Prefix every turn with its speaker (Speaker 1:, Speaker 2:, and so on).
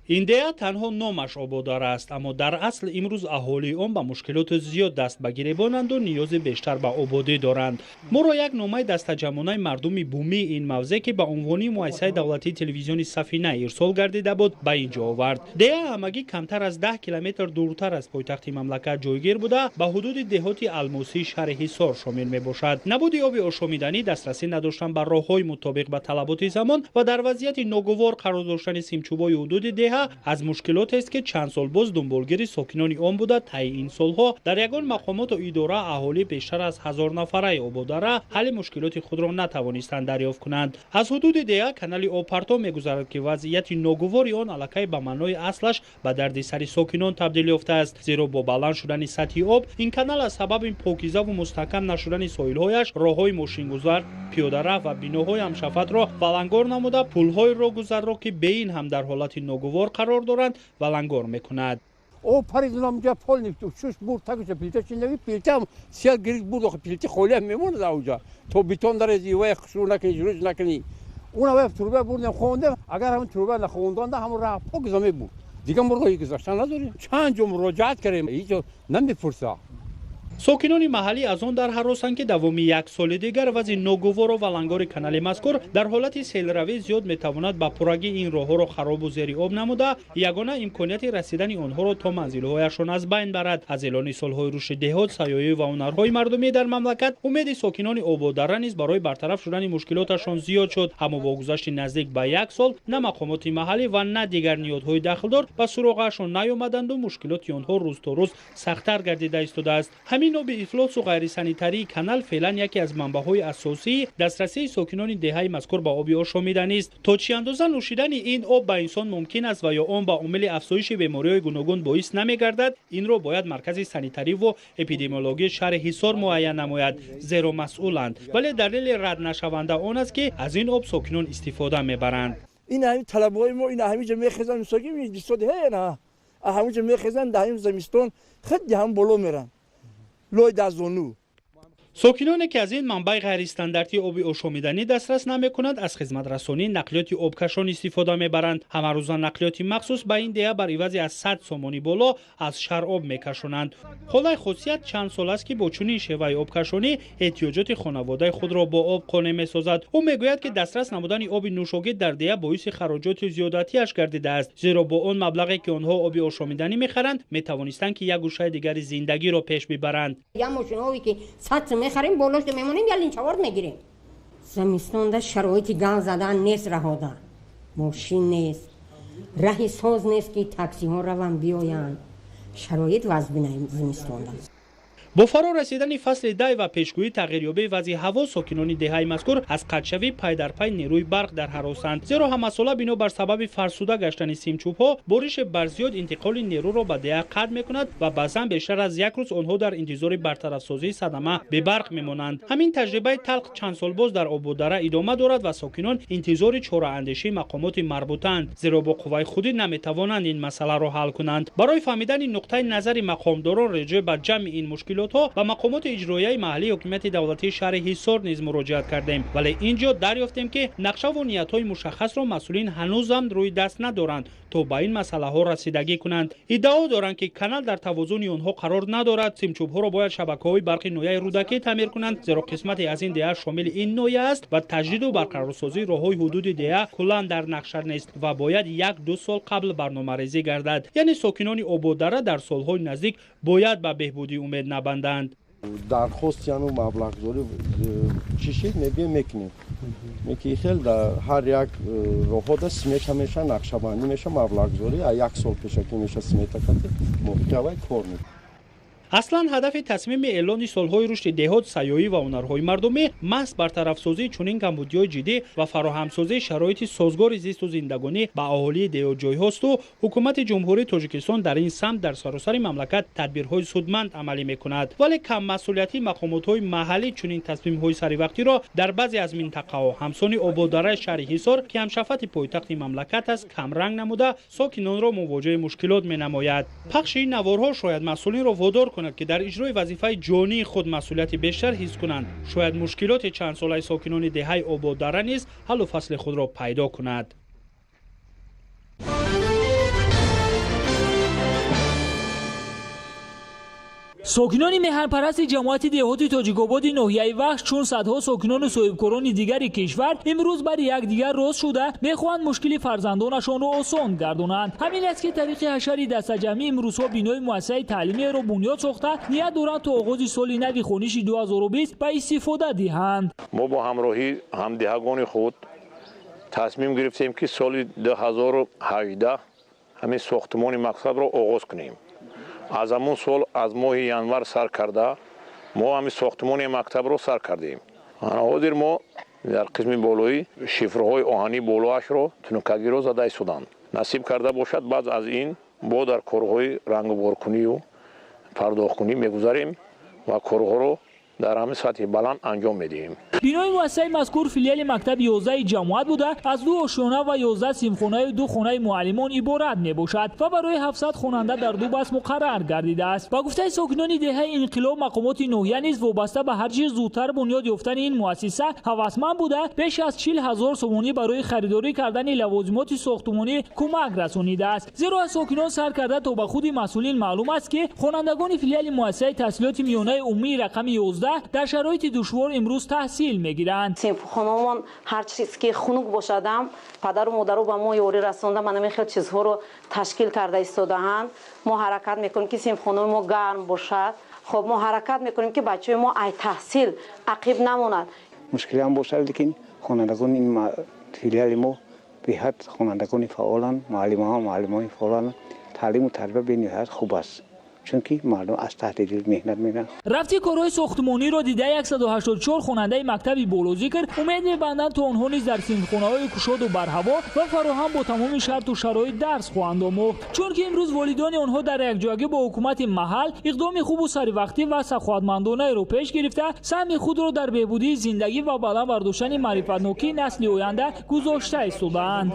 Speaker 1: Ин деҳа танҳо номаш Ободара аст, аммо дар асл имрӯз аҳолии он ба мушкилоти зиёд даст ба гиребонанду ниёзи бештар ба ободӣ доранд. Моро як номаи дастаҷамъонаи мардуми бумии ин мавзеъ, ки ба унвони муассисаи давлатии телевизиони Сафина ирсол гардида буд, ба ин ҷо овард. Деҳа ҳамагӣ камтар аз 10 километр дуртар аз пойтахти мамлакат ҷойгир буда, ба ҳудуди деҳоти Алмосии шаҳри Ҳисор шомил мебошад. Набуди оби ошомиданӣ, дастрасӣ надоштан ба роҳҳои мутобиқ ба талаботи замон ва дар вазъияти ногувор қарор доштани симчӯбҳои ҳудуди деҳа аз мушкилотест, ки чанд сол боз дунболгири сокинони он буда. Таи ин солҳо дар ягон мақомоту идора аҳолӣ бештар аз 1000 нафараи Ободара ҳалли мушкилоти худро натавонистанд дарёфт кунанд. Аз ҳудуди деҳа канали обпарто мегузарад, ки вазъияти ногувори он аллакай ба маънои аслаш ба дарди сари сокинон табдил ёфтааст, зеро бо баланд шудани сатҳи об ин канал аз сабаби покизаву мустаҳкам нашудани соҳилҳояш роҳҳои мошингузар, пиёдарафт ва биноҳои ҳамшафатро валангор намуда, пулҳои роҳгузарро, ки бе ин ҳам дар ҳолати ногувор қарор доранд, валангор мекунад.
Speaker 2: Об парид, унҷа пол шуш бурд, тагуша пилта чиндаги, пилтаам сел гирифт, бурд. Охи, пилти холиам мемонад ауҷа, то бетон дарези, вай хушрӯ накунӣ, журуш накунӣ. Уна вай труба бурдем, хондем. Агар ҳамин труба нахондонда, ҳамон раҳ покиза мебуд, дигар мо роҳи гузаштан надорем. Чанд ҷо муроҷиат кардем, ҳеҷ ҷо намепурса.
Speaker 1: Сокинони маҳаллӣ аз он дар ҳаросанд, ки давоми як соли дигар вазъи ногувору валангори канали мазкур дар ҳолати селравӣ зиёд метавонад ба пуррагӣ ин роҳҳоро харобу зери об намуда, ягона имконияти расидани онҳоро то манзилҳояшон аз байн барад. Аз эълони солҳои рушди деҳот, сайёҳӣ ва ҳунарҳои мардумӣ дар мамлакат умеди сокинони Ободара низ барои бартараф шудани мушкилоташон зиёд шуд, аммо бо гузашти наздик ба як сол на мақомоти маҳаллӣ ва на дигар ниҳодҳои дахлдор ба суроғаашон наёмаданду мушкилоти онҳо рӯз то рӯз сахттар гардида истодааст. Ҳамин оби ифлосу ғайрисанитарии канал феълан яке аз манбаъҳои асосии дастрасии сокинони деҳаи мазкур ба оби ошомиданист. То чӣ андоза нӯшидани ин об ба инсон мумкин аст ва ё он ба омили афзоиши бемориҳои гуногун боис намегардад, инро бояд маркази санитариву эпидемиологии шаҳри Ҳисор муайян намояд, зеро масъуланд. Вале далели раднашаванда он аст, ки аз ин об сокинон истифода мебаранд.
Speaker 3: Ин ҳамин талабҳои мо, ин ҳаминҷо мехезанд, мисоки ҳаминҷо мехезанд, дар ҳамин зимистон худди ҳам боло меранд, лой дар зону.
Speaker 1: Сокиноне, ки аз ин манбаи ғайристандартии оби ошомиданӣ дастрас намекунанд, аз хизматрасонии нақлиёти обкашон истифода мебаранд. Ҳамарӯза нақлиёти махсус ба ин деҳа бар ивази аз 100 сомонӣ боло аз шаҳр об мекашонанд. Холаи Хосият чанд сол аст, ки бо чунин шеваи обкашонӣ эҳтиёҷоти хонаводаи худро бо об қонеъ месозад. Ӯ мегӯяд, ки дастрас намудани оби нӯшокӣ дар деҳа боиси хароҷоти зиёдатиаш гардидааст, зеро бо он маблағе, ки онҳо оби ошомиданӣ мехаранд, метавонистанд, ки як гӯшаи дигари зиндагиро пеш бибаранд.
Speaker 4: Мехарем, болошда мемонем, я линчаворд мегирем. Зимистонда шароити гал задан нест, раҳода мошин нест, раҳи соз нест, ки таксиҳо раванд биёянд. Шароит вазбина зимистонда.
Speaker 1: Бо фаро расидани фасли дай ва пешгӯии тағйирёбии вазъи ҳаво, сокинони деҳаи мазкур аз қатъшавӣ пайдарпай нерӯи барқ дар ҳаросанд, зеро ҳамасола бино бар сабаби фарсуда гаштани симчӯбҳо бориши барзиёд интиқоли нерӯро ба деҳа қатъ мекунад ва баъзан бештар аз як рӯз онҳо дар интизори бартарафсозии садама бебарқ мемонанд. Ҳамин таҷрибаи талх чанд сол боз дар Ободара идома дорад ва сокинон интизори чораандешии мақомоти марбутаанд, зеро бо қувваи худӣ наметавонанд ин масъаларо ҳал кунанд. Барои фаҳмидани нуқтаи назари мақомдорон реҷои ба ҷамъи ин мушкилотҳо ба мақомоти иҷроияи маҳаллии ҳокимияти давлатии шаҳри Ҳисор низ муроҷиат кардем, вале ин ҷо дарёфтем, ки нақшаву ниятҳои мушаххасро масъулин ҳанӯзам рӯи даст надоранд, то ба ин масъалаҳо расидагӣ кунанд. Иддао доранд, ки канал дар тавозуни онҳо қарор надорад, симчӯбҳоро бояд шабакаҳои барқи ноҳияи Рӯдакӣ таъмир кунанд, зеро қисмате аз ин деҳа шомили ин ноҳия аст ва таҷдиду барқарорсозии роҳҳои ҳудуди деҳа куллан дар нақша нест ва бояд 1-2 сол қабл барномарезӣ гардад. Яъне сокинони Ободара дар солҳои наздик бояд ба беҳбудӣ умед набанданд.
Speaker 5: Дархост яну маблағгузорӣ чӣ шид, мебием, мекунем. Меки хел дар ҳар як роҳҳода смета меша, нақшабандӣ меша, маблағгузорӣ як сол пешакӣ меша, смета кати мувофиқи кор мекунем.
Speaker 1: Аслан ҳадафи тасмими эълони солҳои рушди деҳот, сайёҳӣ ва ҳунарҳои мардумӣ маҳз бартарафсозии чунин камбудиҳои ҷиддӣ ва фароҳамсозии шароити созгори зисту зиндагонӣ ба аҳолии деҳотҷойҳосту ҳукумати Ҷумҳурии Тоҷикистон дар ин самт дар саросари мамлакат тадбирҳои судманд амалӣ мекунад. Вале каммасъулиятии мақомотҳои маҳаллӣ чунин тасмимҳои саривақтиро дар баъзе аз минтақаҳо, ҳамсони Ободараи шаҳри Ҳисор, ки ҳамшафати пойтахти мамлакат аст, камранг намуда, сокинонро мувоҷеҳи мушкилот менамояд. Пахши ин наворҳо шояд масъулинро водор кунад, ки дар иҷрои вазифаи ҷонии худ масъулияти бештар ҳис кунанд. Шояд мушкилоти чандсолаи сокинони деҳаи Ободара низ ҳаллу фасли худро пайдо кунад.
Speaker 6: Сокинони меҳанпарасти ҷамоати деҳоти Тоҷикободи ноҳияи Вахш, чун садҳо сокинону соҳибкорони дигари кишвар, имрӯз бари якдигар рост шуда мехоҳанд мушкили фарзандонашонро осон гардонанд. Ҳамин аст, ки тариқи ҳашари дастаҷамъӣ имрӯзҳо бинои муассисаи таълимиеро бунёд сохта, ният доранд то оғози соли нави хониши 2020 ба истифода диҳанд.
Speaker 7: Мо бо ҳамроҳии ҳамдиҳагони худ тасмим гирифтем, ки соли 2018 ҳамин сохтмони мактабро оғоз кунем. Аз ҳамун сол, аз моҳи январ сар карда, мо ҳамин сохтмони мактабро сар кардем. Ҳозир мо дар қисми болоӣ шифрҳои оҳанӣ болоашро тунукагиро зада истоданд. Насиб карда бошад, баъд аз ин бо дар корҳои рангуборкунию пардохткунӣ мегузарем ва корҳоро дар ҳамин сатҳи баланд анҷом медиҳем.
Speaker 6: Бинои муассисаи мазкур филиали мактаби 11 ҷамоат буда, аз ду ошёна ва 11 синфхонаю ду хонаи муаллимон иборат мебошад ва барои 700 хонанда дар ду баст муқаррар гардидааст. Ба гуфтаи сокинони деҳаи Инқилоб, мақомоти ноҳия низ вобаста ба ҳарчи зудтар бунёд ёфтани ин муассиса ҳавасманд буда, беш аз 40 000 сомонӣ барои харидорӣ кардани лавозимоти сохтмонӣ кӯмак расонидааст. Зеро аз сокинон сар карда то ба худи масъулин маълум аст, ки хонандагони филиали муассисаи таҳсилоти миёнаи умумии рақами 11 дар шароити душвор имрӯз таҳсил мегиранд.
Speaker 8: Синфхонаомон ҳар чиз ки хунук бошадам, падару модару ба мо ёрӣ расонда, мана ҳамин хел чизҳоро ташкил карда истодаанд. Мо ҳаракат мекунем, ки синфхонаи мо гарм бошад. Хоб, мо ҳаракат мекунем, ки бачаҳои мо ай таҳсил ақиб намонад.
Speaker 9: Мушкилиам бошад, лекин хонандагони филиали мо беҳад хонандагони фаъоланд, муаллимаҳо муаллимони фаъоланд. Таълиму тарбия бениҳоят хуб аст, чунки мардум аз таҳти дил меҳнат мекунанд.
Speaker 6: Рафти корҳои сохтмониро дида, 184 хонандаи мактаби болозикр умед мебанданд, то онҳо низ дар синфхонаҳои кушоду барҳаво ва фароҳам бо тамоми шарту шароит дарс хоҳанд омӯхт, чунки имрӯз волидони онҳо дар якҷоягӣ бо ҳукумати маҳал иқдоми хубу саривақтӣ ва саховатмандонаеро пеш гирифта, саҳми худро дар беҳбудии зиндагӣ ва баланд бардоштани маърифатнокии насли оянда гузошта истодаанд.